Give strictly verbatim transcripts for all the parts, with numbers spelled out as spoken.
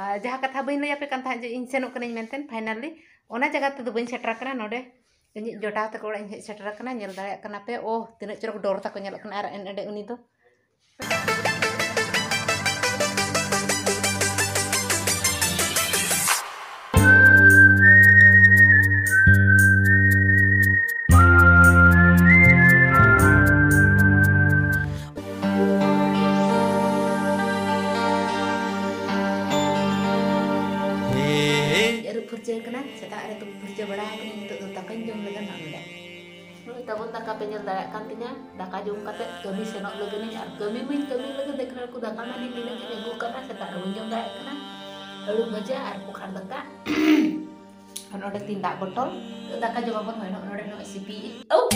ᱟᱨ ᱡᱟᱦᱟᱸ ᱠᱟᱛᱷᱟ ᱵᱟᱹᱧ ᱞᱟᱹᱭ ᱟᱯᱮ ᱠᱟᱱ ᱛᱟᱦᱮᱸᱫ ᱡᱮ ᱤᱧ ᱥᱮᱱᱚᱜ ᱠᱟᱹᱱᱟᱹᱧ ᱢᱮᱱᱛᱮ, finally ᱚᱱᱟ ᱡᱟᱭᱜᱟ ᱛᱮᱫᱚ ᱵᱟᱹᱧ ᱥᱮᱴᱮᱨ ᱟᱠᱟᱱᱟ᱾ ᱱᱚᱰᱮ ᱤᱧᱤᱡ ᱡᱚᱴᱟᱣ ᱛᱟᱠᱚ ᱚᱲᱟᱜ ᱤᱧ ᱦᱮᱡ ᱥᱮᱴᱮᱨ ᱟᱠᱟᱱᱟ᱾ ᱧᱮᱞ ᱫᱟᱲᱮᱭᱟᱜ ᱠᱟᱱᱟ ᱯᱮ, ᱳᱦ, ᱛᱤᱱᱟᱹᱜ ᱪᱚᱨᱚᱠ ᱰᱚᱨ ᱛᱟᱠᱚ ᱧᱮᱞᱚᱜ ᱠᱟᱱᱟ᱾ ᱟᱨ ᱮᱱ ᱮᱸᱰᱮ ᱩᱱᱤ ᱫᱚ ᱟᱹᱨᱩᱵ ᱯᱷᱟᱨᱪᱟ ᱟᱠᱟᱱᱟ, ᱥᱮᱛᱟᱜ ᱨᱮ ᱛᱩᱯᱩ ᱯᱷᱟᱨᱪᱟ ᱵᱟᱲᱟ ᱟᱠᱟᱱᱟ᱾ ᱱᱤᱛᱚᱜ ᱫᱚ ᱫᱟᱠᱟᱧ ᱡᱚᱢ ᱞᱟᱹᱜᱤᱫ ᱱᱚᱰᱮ᱾ ᱱᱚᱜᱼᱚᱭ ᱛᱟᱵᱚᱱ ᱫᱟᱠᱟ ᱯᱮ ᱧᱮᱞ ᱫᱟᱲᱮᱭᱟᱜ ᱠᱟᱱ ᱛᱤᱧᱟ᱾ ᱫᱟᱠᱟ ᱡᱚᱢ ᱠᱟᱛᱮ ᱠᱟᱹᱢᱤ ᱥᱮᱱᱚᱜ ᱞᱟᱹᱜᱤᱫ ᱤᱧ, ᱟᱨ ᱠᱟᱹᱢᱤ ᱢᱟᱹᱧ ᱠᱟᱹᱢᱤ ᱞᱟᱹᱜᱤᱫ, ᱫᱮᱠᱷ ᱠᱚ ᱫᱟᱠᱟ ᱢᱟ ᱱᱤᱛ ᱫᱤᱱᱟᱹᱜ ᱜᱤᱧ ᱟᱹᱜᱩ ᱟᱠᱟᱫᱟ, ᱥᱮᱛᱟᱜ ᱨᱮ ᱵᱟᱹᱧ ᱡᱚᱢ ᱫᱟᱲᱮᱭᱟᱜ ᱠᱟᱱᱟ᱾ ᱟᱹᱞᱩ ᱵᱷᱟᱡᱟ ᱟᱨ ᱯᱚᱠᱷᱟᱲ ᱫᱟᱠᱟ᱾ ᱟᱨ ᱱᱚᱰᱮ ᱛᱤᱧ ᱫᱟᱜ ᱵᱚᱴᱚᱞ, ᱫᱟᱠᱟ ᱡᱚᱢ ᱟᱵᱚᱱ᱾ ᱦᱳᱭ, ᱱᱚᱜᱼᱚᱭ ᱱᱚᱰᱮ ᱱᱚᱜᱼᱚᱭ ᱥᱤᱯᱤ᱾ ᱳᱣ!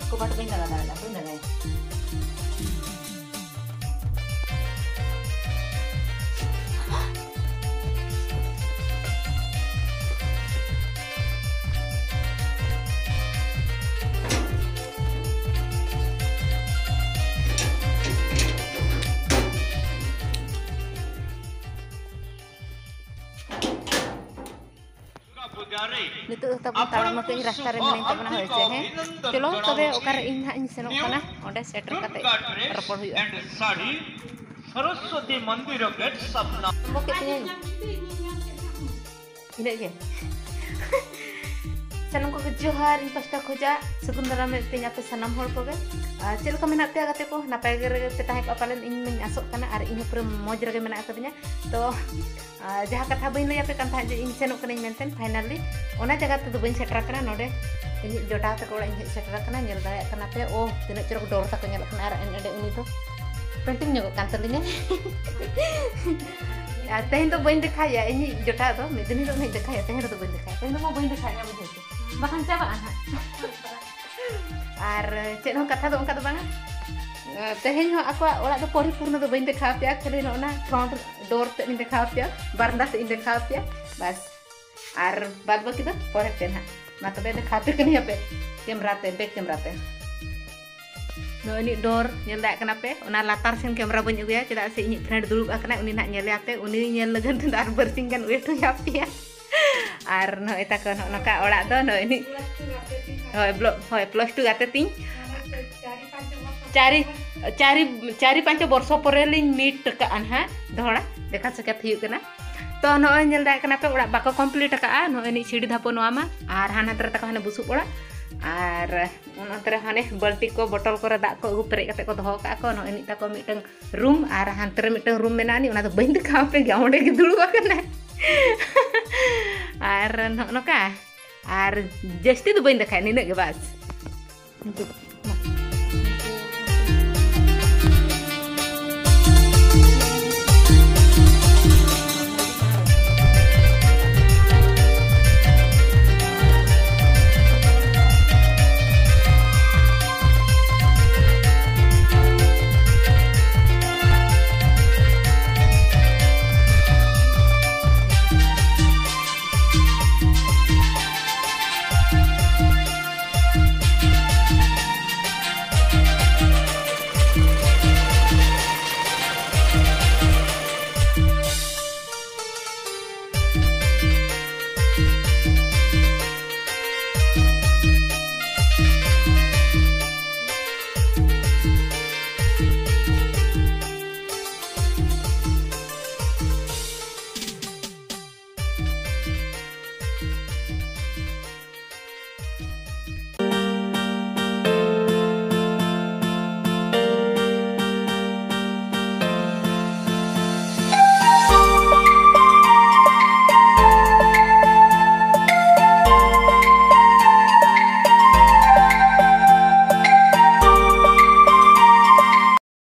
ᱠᱚᱵᱟᱴ ᱵᱟᱹᱧ ᱞᱟᱜᱟ ᱫᱟᱲᱮᱭᱟᱜᱼᱟ, ᱵᱟᱹᱧ ᱞᱟᱜᱟᱭᱟ᱾ ᱱᱤᱛᱚᱜ ᱫᱚ ᱛᱟᱵᱚᱱ ᱛᱟᱲᱟᱢ ᱟᱠᱟᱫ ᱨᱟᱥᱛᱟ ᱨᱮ ᱢᱮᱱᱟᱧ ᱛᱟᱵᱚᱱᱟ, ᱦᱳᱭ ᱥᱮ, ᱦᱮᱸ᱾ ᱪᱚᱞᱚ ᱛᱚᱵᱮ, ᱚᱠᱟᱨᱮ ᱤᱧ ᱦᱟᱸᱜ ᱤᱧ ᱥᱮᱱᱚᱜ ᱠᱟᱱᱟ, ᱚᱸᱰᱮ ᱥᱮᱴᱮᱨ ᱠᱟᱛᱮ ᱨᱚᱯᱚᱲ ᱦᱩᱭᱩᱜᱼᱟ᱾ ᱥᱟᱨᱚᱥᱣᱚᱛᱤ ᱢᱚᱱᱫᱤᱨ ᱜᱮᱴ ᱥᱟᱢᱱᱟ᱾ ᱟᱨᱟᱢᱵᱚ ᱠᱮᱫ ᱛᱤᱧᱟᱹᱧ᱾ ᱤᱱᱟᱹᱜ ᱜᱮ᱾ ᱥᱟᱱᱟᱢ ᱠᱚᱜᱮ ᱡᱚᱦᱟᱨ, ᱤᱧ ᱯᱟᱥᱴᱟ ᱠᱷᱚᱱᱟᱜ ᱥᱟᱹᱜᱩᱱ ᱫᱟᱨᱟᱢᱮᱫ ᱯᱮᱭᱟᱹᱧ ᱟᱯᱮ ᱥᱟᱱᱟᱢ ᱦᱚᱲ ᱠᱚᱜᱮ᱾ ᱟᱨ ᱪᱮᱫ ᱞᱮᱠᱟ ᱢᱮᱱᱟᱜ ᱯᱮᱭᱟ ᱜᱟᱛᱮ ᱠᱚ? ᱱᱟᱯᱟᱭ ᱜᱮ ᱨᱮᱜᱮ ᱯᱮ ᱛᱟᱦᱮᱸ ᱠᱚᱜᱼᱟ ᱯᱟᱞᱮᱱ, ᱤᱧ ᱢᱟᱧ ᱟᱥᱚᱜ ᱠᱟᱱᱟ, ᱟᱨ ᱤᱧ ᱦᱚᱸ ᱯᱩᱨᱟᱹ ᱢᱚᱡᱽ ᱨᱮᱜᱮ ᱢᱮᱱᱟᱜ ᱟᱠᱟᱫᱤᱧᱟ᱾ ᱛᱚ, ᱟᱨ ᱡᱟᱦᱟᱸ ᱠᱟᱛᱷᱟ ᱵᱟᱹᱧ ᱞᱟᱹᱭ ᱟᱯᱮ ᱠᱟᱱ ᱛᱟᱦᱮᱸᱫ ᱡᱮ ᱤᱧ ᱥᱮᱱᱚᱜ ᱠᱟᱹᱱᱟᱹᱧ ᱢᱮᱱᱛᱮ, finally ᱚᱱᱟ ᱡᱟᱭᱜᱟ ᱛᱮᱫᱚ ᱵᱟᱹᱧ ᱥᱮᱴᱮᱨ ᱟᱠᱟᱱᱟ᱾ ᱱᱚᱰᱮ ᱤᱧᱤᱡ ᱡᱚᱴᱟᱣ ᱛᱟᱠᱚ ᱚᱲᱟᱜ ᱤᱧ ᱦᱮᱡ ᱥᱮᱴᱮᱨ ᱟᱠᱟᱱᱟ᱾ ᱧᱮᱞ ᱫᱟᱲᱮᱭᱟᱜ ᱠᱟᱱᱟ ᱯᱮ, ᱳ, ᱛᱤᱱᱟᱹᱜ ᱪᱚᱨᱚᱠ ᱰᱚᱨ ᱛᱟᱠᱚ ᱧᱮᱞᱚᱜ ᱠᱟᱱᱟ᱾ ᱟᱨ ᱮᱱ ᱮᱸᱰᱮ ᱩᱱᱤ ᱫᱚ ᱯᱮᱱᱴᱤᱝ ᱧᱚᱜᱚᱜ ᱠᱟᱱ ᱛᱟᱹᱞᱤᱧᱟ᱾ ᱟᱨ ᱛᱮᱦᱮᱧ ᱫᱚ ᱵᱟᱹᱧ ᱫᱮᱠᱷᱟᱣᱮᱭᱟ, ᱤᱧᱤᱡ ᱡᱚᱴᱟᱣ ᱫᱚ ᱢᱤᱫ ᱫᱤᱱ ᱦᱤᱞᱳᱜ ᱱᱟᱧ ᱫᱮᱠᱷᱟᱣᱮᱭᱟ, ᱛᱮᱦᱮᱧ ᱨᱮᱫᱚ ᱵᱟᱹᱧ ᱫᱮᱠᱷᱟᱣᱮᱭᱟ᱾ ᱛᱮᱦᱮᱧ ᱫᱚ ᱢᱟ ᱵᱟᱹᱧ ᱫᱮᱠᱷᱟᱣᱮᱭᱟ, ᱵᱩᱡᱷᱟᱹᱣ ᱯᱮ, ᱵᱟᱠᱷᱟᱱ ᱪᱟᱵᱟᱜᱼᱟ ᱱᱟᱦᱟᱜ᱾ ᱟᱨ ᱪᱮᱫ ᱦᱚᱸ ᱠᱟᱛᱷᱟ ᱫᱚ ᱚᱱᱠᱟ ᱫᱚ ᱵᱟᱝᱟ᱾ ᱛᱮᱦᱮᱧ ᱦᱚᱸ ᱟᱠᱚᱣᱟᱜ ᱚᱲᱟᱜ ᱫᱚ ᱯᱚᱨᱤᱯᱩᱨᱱᱚ ᱫᱚ ᱵᱟᱹᱧ ᱫᱮᱠᱷᱟᱣ ᱯᱮᱭᱟ, ᱠᱷᱟᱹᱞᱤ ᱱᱚᱜᱼᱚ ᱱᱟ front door ᱛᱮᱫ ᱤᱧ ᱫᱮᱠᱷᱟᱣ ᱯᱮᱭᱟ, ᱵᱟᱨᱟᱱᱫᱟ ᱥᱮᱫ ᱤᱧ ᱫᱮᱠᱷᱟᱣ ᱯᱮᱭᱟ, ᱵᱟᱥ᱾ ᱟᱨ ᱵᱟᱫ ᱵᱟᱹᱠᱤ ᱫᱚ ᱯᱚᱨᱮ ᱛᱮ ᱱᱟᱦᱟᱜ᱾ ᱢᱟ ᱛᱚᱵᱮ ᱫᱮᱠᱷᱟᱣ ᱯᱮ ᱠᱟᱹᱱᱟᱹᱧ ᱦᱟᱯᱮ, camera ᱛᱮ, back camera ᱛᱮ᱾ ᱱᱚᱜᱼᱚᱭ ᱱᱤᱡ door ᱧᱮᱞ ᱫᱟᱲᱮᱭᱟᱜ ᱠᱟᱱᱟ ᱯᱮ, ᱚᱱᱟ ᱞᱟᱛᱟᱨ ᱥᱮᱱ camera ᱵᱟᱹᱧ ᱟᱹᱜᱩᱭᱟ, ᱪᱮᱫᱟᱜ ᱥᱮ ᱤᱧᱤᱡ friend ᱫᱩᱲᱩᱵ ᱟᱠᱟᱱᱟᱭ, ᱩᱱᱤ ᱱᱟᱦᱟᱜ ᱧᱮᱞᱮᱭᱟ ᱯᱮ, ᱩᱱᱤ ᱧᱮᱞ ᱞᱟᱹᱜᱤᱫ ᱛᱮᱫᱚ ᱟᱨ ᱵᱟᱨᱥᱤᱧ ᱜᱟᱱ wait ᱦᱩᱭ ᱟᱯᱮᱭᱟ᱾ ᱟᱨ ᱱᱚᱜᱼᱚᱭ ᱛᱟᱠᱚ ᱱᱚᱜᱼᱚ ᱱᱚᱝᱠᱟ ᱚᱲᱟᱜ ᱫᱚ ᱱᱚᱜᱼᱚᱭ ᱱᱤᱡ, ᱦᱳᱭ, ᱵᱞᱚ-, ᱦᱳᱭ, plus two ᱜᱟᱛᱮ ᱛᱤᱧ᱾ ᱪᱟᱨᱤ, ᱪᱟᱨᱤ, ᱪᱟᱨᱤ ᱯᱟᱸᱪ ᱵᱚᱨᱥᱚ ᱯᱚᱨᱮ ᱞᱤᱧ meet ᱟᱠᱟᱫᱼᱟ ᱱᱟᱦᱟᱜ ᱫᱚᱦᱲᱟ, ᱫᱮᱠᱷᱟ ᱥᱟᱠᱷᱟᱛ ᱦᱩᱭᱩᱜ ᱠᱟᱱᱟ᱾ ᱛᱚ ᱱᱚᱜᱼᱚᱭ ᱧᱮᱞ ᱫᱟᱲᱮᱭᱟᱜ ᱠᱟᱱᱟ ᱯᱮ, ᱚᱲᱟᱜ ᱵᱟᱠᱚ complete ᱟᱠᱟᱫᱼᱟ᱾ ᱱᱚᱜᱼᱚᱭ ᱱᱤᱡ ᱥᱤᱲᱤ ᱫᱷᱟᱯᱚ ᱱᱚᱣᱟ ᱢᱟ, ᱟᱨ ᱦᱟᱱᱟ ᱛᱟᱨᱟ ᱛᱟᱠᱚ ᱦᱟᱱᱮ ᱵᱩᱥᱩᱵ ᱚᱲᱟᱜ, ᱟᱨ ᱚᱱᱟ ᱛᱟᱨᱟ ᱦᱟᱱᱮ ᱵᱟᱹᱞᱴᱤ ᱠᱚ, ᱵᱚᱴᱚᱞ ᱠᱚᱨᱮ ᱫᱟᱜ ᱠᱚ ᱟᱹᱜᱩ ᱯᱮᱨᱮᱡ ᱠᱟᱛᱮ ᱠᱚ ᱫᱚᱦᱚ ᱠᱟᱜᱼᱟ ᱠᱚ᱾ ᱱᱚᱜᱼᱚᱭ ᱱᱤᱡ ᱛᱟᱠᱚ ᱢᱤᱫᱴᱟᱝ room, ᱟᱨ ᱦᱟᱱᱛᱮ ᱨᱮ ᱢᱤᱫᱴᱟᱝ room ᱢᱮᱱᱟᱜᱼᱟ, ᱱᱤᱡ ᱚᱱᱟ ᱫᱚ ᱵᱟᱹᱧ ᱫᱮᱠᱷᱟᱣ ᱟᱯᱮ ᱜᱮᱭᱟ, ᱚᱸᱰᱮ ᱜᱮ ᱫᱩᱲᱩᱵ ᱟᱠᱟᱱᱟᱭ᱾ ᱟᱨ ᱱᱚᱜᱼᱚ ᱱᱚᱝᱠᱟ, ᱟᱨ ᱡᱟᱹᱥᱛᱤ ᱫᱚ ᱵᱟᱹᱧ ᱫᱮᱠᱷᱟᱭᱟ, ᱱᱤᱱᱟᱹᱜ ᱜᱮ ᱵᱟᱥ᱾